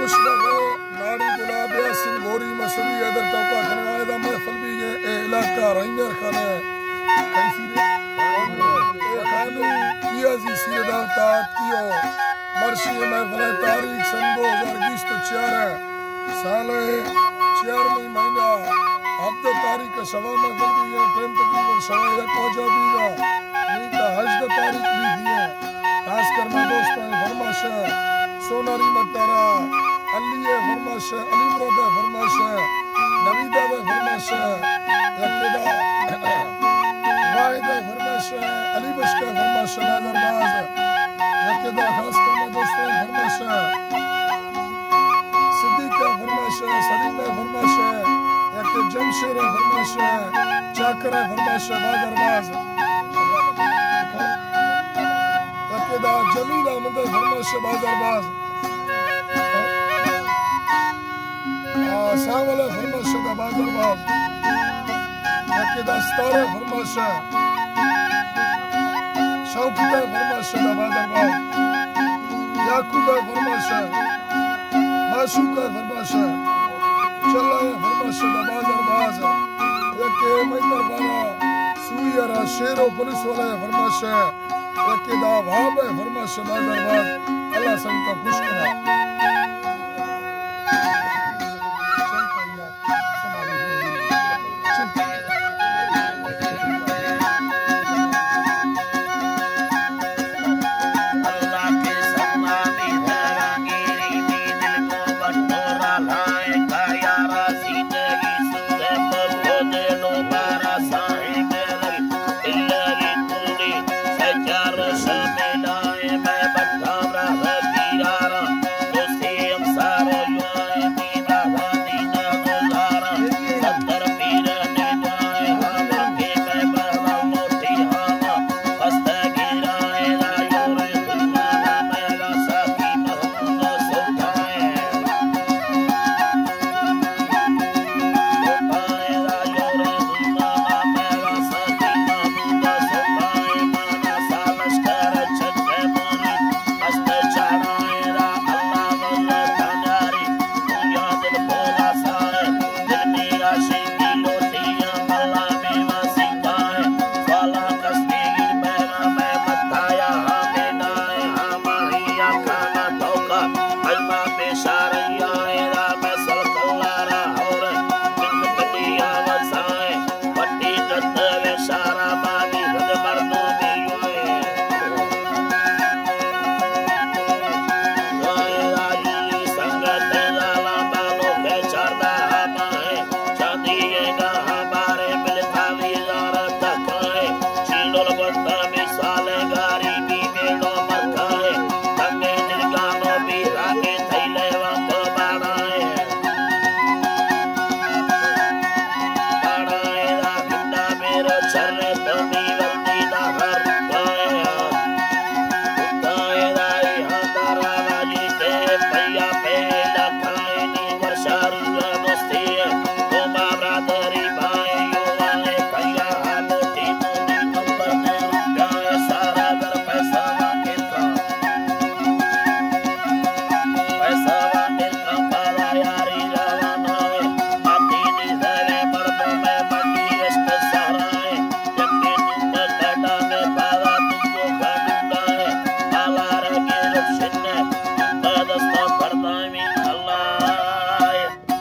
ناڑی گلاب، یاسین گوری، مسعودی حیدر ٹوکا خنوائے دا محفل بیگے۔ اے علاقہ رحیم یار خان ہے۔ کیسی رے؟ اے خانو کیا زی سیر دار تات کیو۔ مرشی محفل تاریخ سن دو ہزار بیست و چار ہے۔ سال ہے چیارمی مہینہ ہفدہ تاریخ کا شوا محفل بیگے۔ ٹائم تقریباً شوا یک بجا بیگا۔ نہیں تا ہژدہ تاریخ بیگی ہے۔ خاص کر مئے دوستاں ءِ فرمائش ءَ سوناری مٹارا، علی ءِ فرمائش ءَ، علی مراد ءِ فرمائش ءَ، نوید ءِ فرمائش ءَ، یکے دا واحد ءِ فرمائش ءَ، علی بخش ءِ فرمائش ءَ، نظر باز، یکے دا خاص کر مئے دوستاں ءِ فرمائش ءَ، صدیق ءِ فرمائش ءَ، سلیم ءِ فرمائش ءَ، یکے جمشیر ءِ فرمائش ءَ، چاکر ءِ فرمائش ءَ، بازار باز۔ یکے دا جمیل احمد ءِ فرمائش ءَ، بازار باز۔ آ، سانول ءِ فرمائش ءَ، دا بازار باز۔ یکے دا ستار ءِ فرمائش ءَ، شوکت ءِ فرمائش ءَ، دا بازار باز۔ یعقوب ءِ فرمائش ءَ، معشوق ءِ فرمائش ءَ، چلا ءِ فرمائش ءَ، دا بازار باز۔ یکے مئی دربارہ سوئی ءَ را شیر و پولیس والا ءِ فرمائش ءَ، یکے دا وہاب ءِ فرمائش ءَ، بازار باز۔ اللہ سنگتاں خوش کنا۔